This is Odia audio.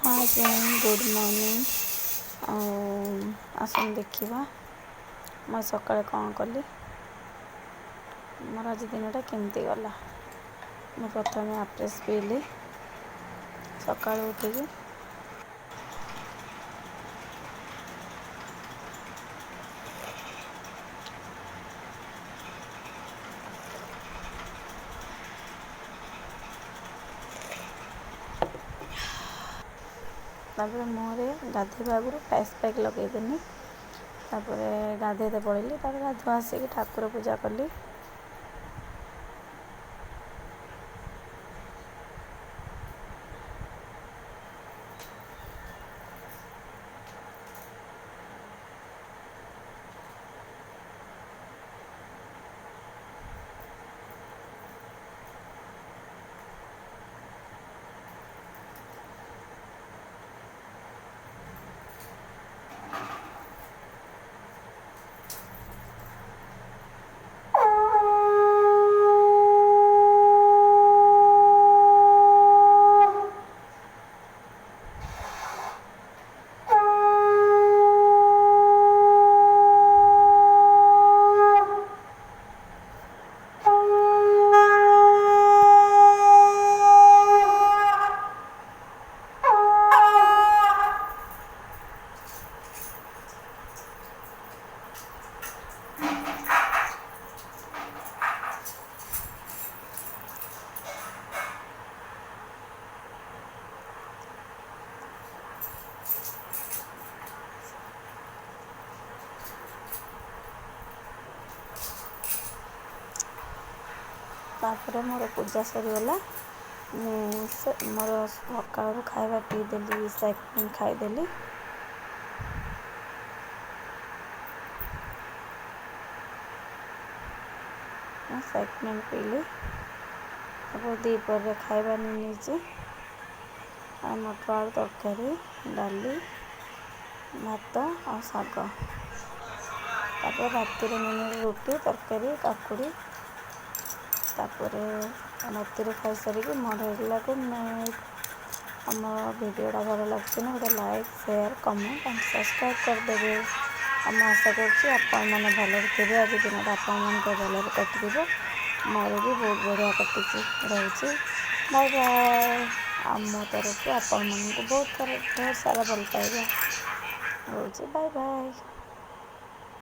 ହାଏ ଫ୍ରେଣ୍ଡ, ଗୁଡ଼୍ ମର୍ଣ୍ଣିଂ। ଆଉ ଆସନ୍ତୁ ଦେଖିବା ମୁଁ ସକାଳେ କ'ଣ କଲି, ମୋର ଆଜି ଦିନଟା କେମିତି ଗଲା। ମୁଁ ପ୍ରଥମେ ଆପ୍ରେସ୍ ପିଇଲି ସକାଳୁ ଉଠିକି। ତାପରେ ମୁହଁରେ ଗାଧୋଇବା ଆଗରୁ ଫେସ୍ ପ୍ୟାକ୍ ଲଗେଇଦେଲି, ତାପରେ ଗାଧୋଇତେ ପଳେଇଲି। ତାପରେ ଗାଧୁଆ ଆସିକି ଠାକୁର ପୂଜା କଲି। ତାପରେ ମୋର ପୂଜା ସରିଗଲା। ମୁଁ ସେ ମୋର ସକାଳୁ ଖାଇବା ପିଇଦେଲି, ସେକ୍ ଖାଇଦେଲି। ମୁଁ ସେକ୍ ପିଇଲି। ତାପରେ ଦ୍ୱିପହରରେ ଖାଇବା ନେଇ ନେଇଛି ଆଉ ମଟର ଆଳୁ ତରକାରୀ, ଡାଲି, ଭାତ ଆଉ ଶାଗ। ତାପରେ ରାତିରେ ନେଇ ରୁଟି ତରକାରୀ, କାକୁଡ଼ି। ତାପରେ ରାତିରେ ଖାଇସାରିକି ମୋର ହେଇଗଲା ଗୁଡ଼୍ ନାଇଟ୍। ଆମ ଭିଡ଼ିଓଟା ଭଲ ଲାଗୁଛି ନା, ଗୋଟେ like, share, comment and subscribe କରିଦେବେ। ଆଉ ମୁଁ ଆଶା କରୁଛି ଆପଣମାନେ ଭଲରେ ଥିବେ, ଆଜି ଦିନଟା ଆପଣମାନଙ୍କ ଭଲରେ କଟିଥିବ। ମୋର ବି ବହୁତ ବଢ଼ିଆ କଟିଛି। ରହୁଛି, ବାଏ ବାଏ। ଆଉ ମୋ ତରଫରୁ ଆପଣମାନଙ୍କୁ ବହୁତ ଥର ବହୁତ ସାରା ଭଲ ପାଇବା। ରହୁଛି, ବାଏ ବାଏ।